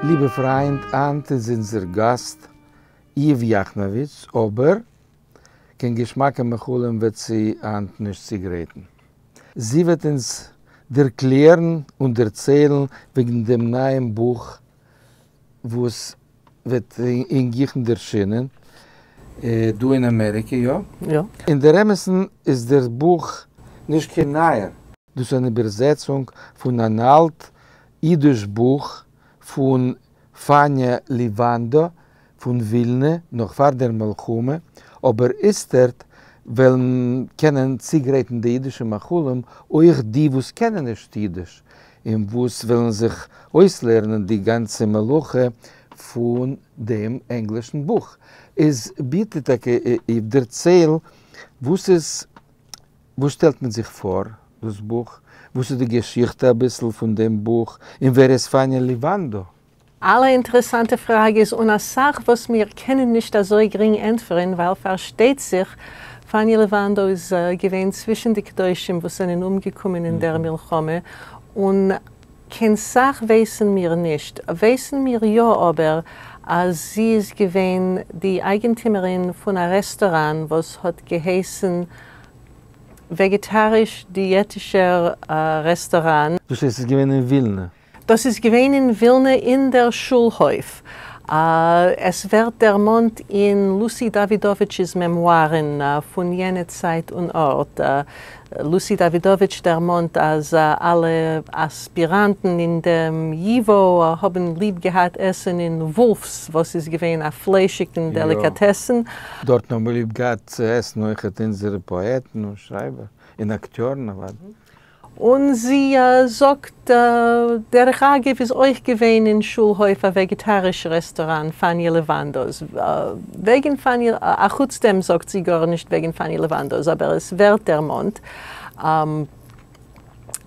ליבע פֿרײַנד, הײַנט איז אונדזער גאַסט איוו יאַכנאָוויץ, אָבער קיין געשמאַקע מאכלים וועט זי הײַנט נישט צוגרייטן. זי וועט אונדז דערקלערן און דערציילן וועגן דעם נײַעם בוך, וואָס וועט אין גיכן דערשינען דא אין אמעריקע, יא? יא. אין דער אמת'ן איז דער בוך נישט קיין נייער. דאס איז אן איבערזעצונג פון אן אלט אידיש בוך פון פאניע ליוואנדא פון ווילנע נאך פאר דער מלחמה, אבער איצטערט וועלן קענען צוגרייטן די אידישע מאכלים אויך די וואס קענען נישט אידיש, און וואס ווילן זיך אויסלערנען די גאנצע מלאכה פון דעם ענגלישן בוך, איז ביטע טאקע דערצייל וואס איז, וואס שטעלט מיט זיך פאר דאס בוך, וואס איז די געשיכטע אביסל פון דעם בוך, און ווער איז פאניע ליוואנדא? אלע אינטערעסאנטע פראגעס און אסאך וואס מיר קענען נישט אזוי גרינג ענטפערן ווייל פארשטייט זיך פאניע לעוואנדא איז געווען צווישן די קדושים וואס זענען אומגעקומען אין דער מלחמה און קיין סאך ווייסן מיר נישט, ווייסן מיר יא אבער אז זי איז געווען די אייגענטימערין פון א רעסטאראן וואס האט געהייסן וועגעטאריש דיעטישער רעסטאראן. דאס איז געווען אין ווילנע? דאס איז געווען אין ווילנע אין דער שולהויף. עס ווערט דערמאנט אין לוסי דאווידאוויטש'ס מעמוארן פון יענע צייט און ארט. לוסי דאווידאוויטש דערמאנט אז אלע אספיראנטן אין דעם ייוואו האבן ליב געהאט עסן אין וואלפ'ס וואס איז געווען א פליישיגן דעליקאטעסן. דארטן האבן ליב געהאט צו עסן אויכעט אונזערע פאעטן און שרייבער און אקטיארן אוודאי. און זי זאגט, דרך אגב איז אויך געווען אין שולהויף א וועגעטאריש רעסטאראן פאניע לעוואנדא'ס, וועגן פאניע, אחוץ דעם זאגט זי גארנישט וועגן פאניע לעוואנדא'ס, אבער עס ווערט דערמאנט,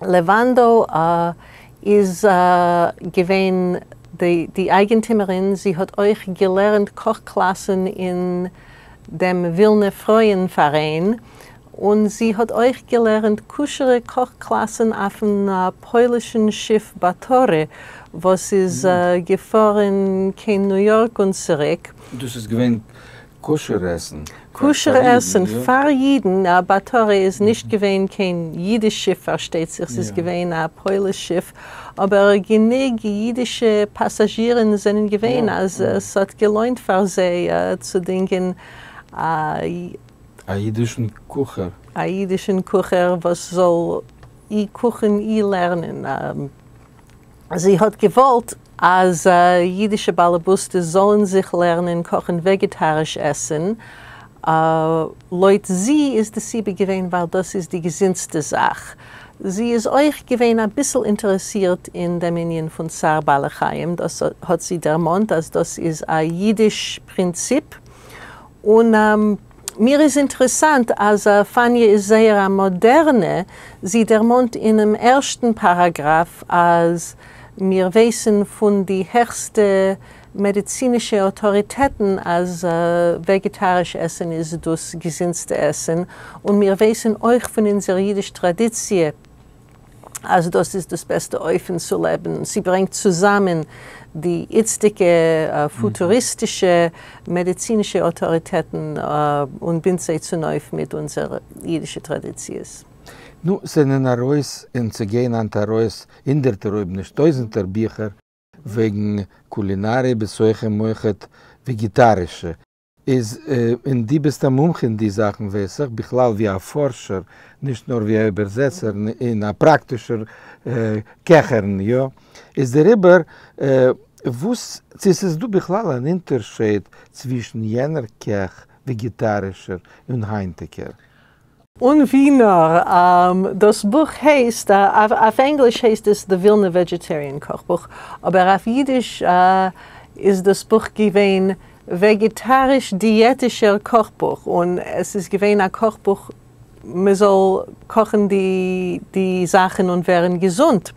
לעוואנדא איז געווען די אייגענטימערין, זי האט אויך געלערנט קאך קלאסן אין דעם ווילנע פרויען פאראיין, און זי האט אויך געלערנט כשר'ע קאך קלאסן אויפן פוילישן שיף באטארי וואס איז געפארן קיין ניו יארק און צוריק. דאס איז געווען כשר עסן כשר עסן פאר אידן, באטארי איז נישט געווען קיין אידיש שיף פארשטייט זיך, ס'איז געווען א פויליש שיף, אבער גענוג אידישע פאסאזשירן זענען געווען אז ס'האט געלוינט פאר זיי צו דינגען א א אידישן קוכער. א אידישן קוכער וואס זאל אי קוכן אי לערנען. זי האט געוואלט אז אידישע באלעבוסטעס זאלן זיך לערנען קאכן וועגעטאריש עסן. לויט זי איז די סיבה געווען ווייל דאס איז די געזונטסטע זאך. זי איז אויך געווען אביסל אינטערעסירט אין דעם ענין פון צער בעלי חיים, דאס האט זי דערמאנט אז דאס איז א אידיש פרינציפ. און מיר איז אינטערעסאנט אז פאניע איז זייער א מאדערנע, זי דערמאנט אינעם ערשטן פאראגראף אז מיר ווייסן פון די העכסטע מעדיצינישע אויטאריטעטן אז וועגעטאריש עסן איז דאס געזונטסטע עסן, און מיר ווייסן אויך פון אונזער אידיש טראדיציע אז דאס איז דאס בעסטע אופן צו לעבן, ס'ברענגט צוזאמען די איצטיגע פוטוריסטישע מעדיצינישע אויטאריטעטן און בינדט זיי צונויף מיט אונזערע אידישע טראדיציעס. נו, ס'זענען ארויס און ס'גייען היינט ארויס הונדערטער אויב נישט טויזנטער ביכער וועגן קולינאריע בתוכם אויכעט וועגעטארישע. איז און דו ביסט א מומחה אין די זאכן ווייס איך, בכלל ווי א פארשער, נישט נאר ווי א איבערזעצער און א פראקטישער קעכערין, יא? איז דעריבער וואס, צו ס'איז דא בכלל אן אונטערשייד צווישן יענער קעך, וועגעטארישער, און היינטיגער? און ווי נאר דאס בוך הייסט, אויף ענגליש הייסט עס The Vilna Vegetarian Kochbuch, אבער אויף אידיש איז דאס בוך געווען וועגעטאריש-דיעטישער קאכבוך, און עס איז געווען א קאכבוך מען זאל קאכן די זאכן און ווערן געזונט,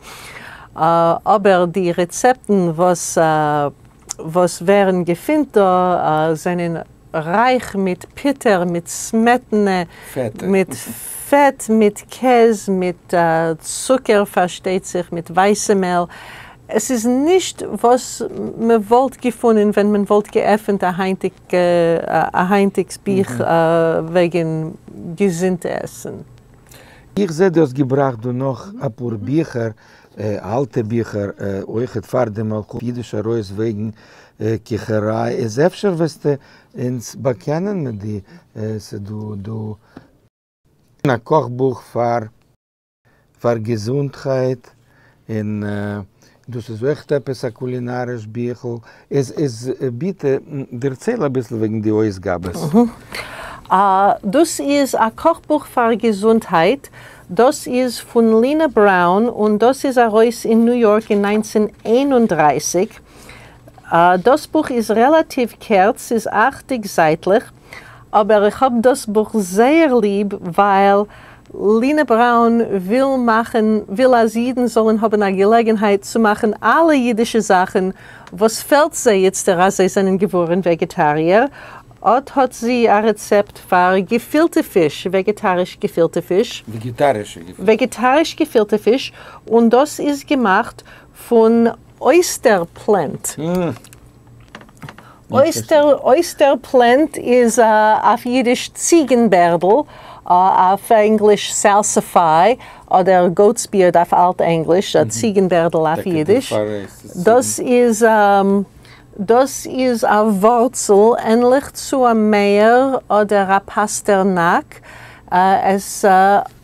אבער די רעצעפטן וואס ווערן געפינט דא זענען רייך מיט פוטער, מיט סמעטענע, מיט פעט, מיט קעז, מיט צוקער פארשטייט זיך, מיט ווייסע מעל. עס איז נישט וואס מען וואלט געפונען ווען מען וואלט געעפענט א היינטיג א היינטיגס בוך וועגן געזונט עסן. איך זע דו האסט געבראכט דא נאך אפאר ביכער, אלטע ביכער אויכעט פאר די מלחמה, אידיש ארויס וועגן קיכעריי, איז אפשר וועסטו אונז באקענען מיט די, ס'דא דא א קאכבוך פאר פאר געזונטהייט, און דאס איז אויכט עפעס א קולינאריש ביכל, איז איז ביטע דערצייל אביסל וועגן די אויסגאבעס. דאס איז א קאכבוך פאר געזונטהייט, דאס איז פון לינא בראון און דאס איז ארויס אין ניו יארק אין 1931, דאס בוך איז רעלאטיוו קערץ, ס'איז אכציג זייטלעך, אבער איך האב דאס בוך זייער ליב ווייל לינא בראון וויל מאכן, וויל אז אידן זאלן האבן א געלעגנהייט צו מאכן אלע אידישע זאכן וואס פעלט זיי איצטער אז זיי זענען געווארן וועגעטאריער. אט האט זי א רעצעפט פאר געפילטע פיש, וועגעטאריש געפילטע פיש. וועגעטארישע געפילטע. וועגעטאריש געפילטע פיש, און דאס איז געמאכט פון oyster plant. Oyster, oyster plant איז אויף אידיש ציגנבערדל, אויף ענגליש salsify, אדער goat's beard אויף אלט ענגליש, ציגנבערדל אויף אידיש. דאס איז, דאס איז א ווארצל ענליך צו א מער אדער א פאסטערנאק. עס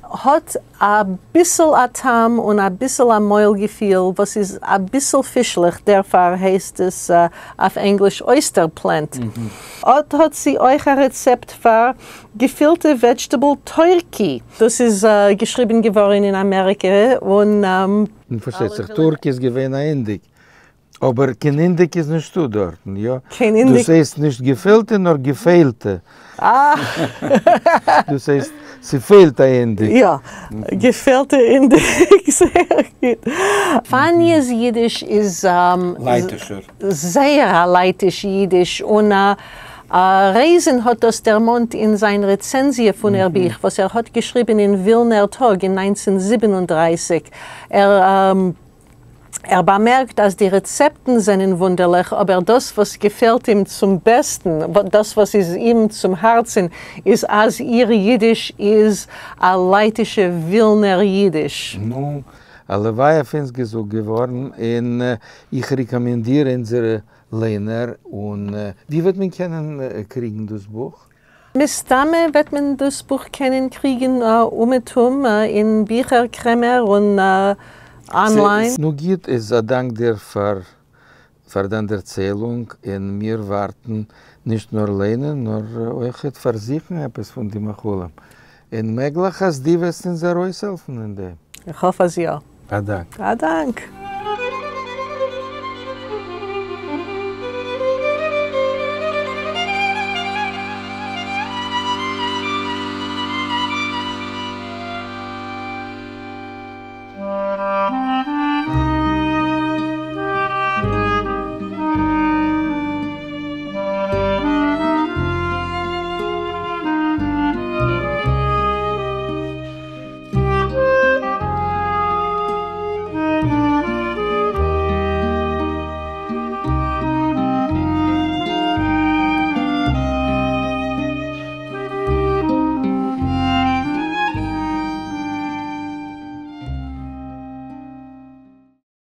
האט אביסל א טעם און אביסל א מויל געפיל וואס איז אביסל פישלעך, דערפאר הייסט עס אויף ענגליש oyster plant. אט האט זי אויך א רעצעפט פאר געפילטע vegetable turkey. דאס איז געשריבן געווארן אין אמעריקע און. און פארשטייט זיך turkey איז געווען א אינדיק. אבער קיין אינדיק איז נישטא דארטן, יא? קיין אינדיק. דאס הייסט נישט געפילטע נאר געפעלטע. אה! דאס הייסט ס'פעלט א אינדיק. יא, געפעלטע אינדיק, זייער גוט. פאניע'ס אידיש איז לייטישער. זייער א לייטיש אידיש, און רייזען האט דאס דערמאנט אין זיין רעצענזיע פון איר בוך וואס ער האט געשריבן אין ווילנער טאג אין 1937. ער ער באמערקט אז די רעצעפטן זענען וואונדערליך, אבער דאס וואס געפעלט אים צום בעסטן, דאס וואס איז אים צום הארצן, איז אז איר אידיש איז א לייטישע ווילנער אידיש. נו, הלוואי אויף אונז געזאגט געווארן, און איך רעקאמענדיר אונזערע ליינער, און ווי וועט מען קענען קריגן דאס בוך? מסתמא וועט מען דאס בוך קענען קריגן אומעטום אין ביכער קרעמער און online. נו גוט, איז א דאנק דיר פאר פאר דיין דערציילונג, און מיר ווארטן נישט נאר ליינען נאר אויכעט פארזוכן עפעס פון די מאכלים, און מעגליך אז דו וועסט אונז ארויסהעלפן אין דעם. איך האף אז יא. א דאנק. א דאנק.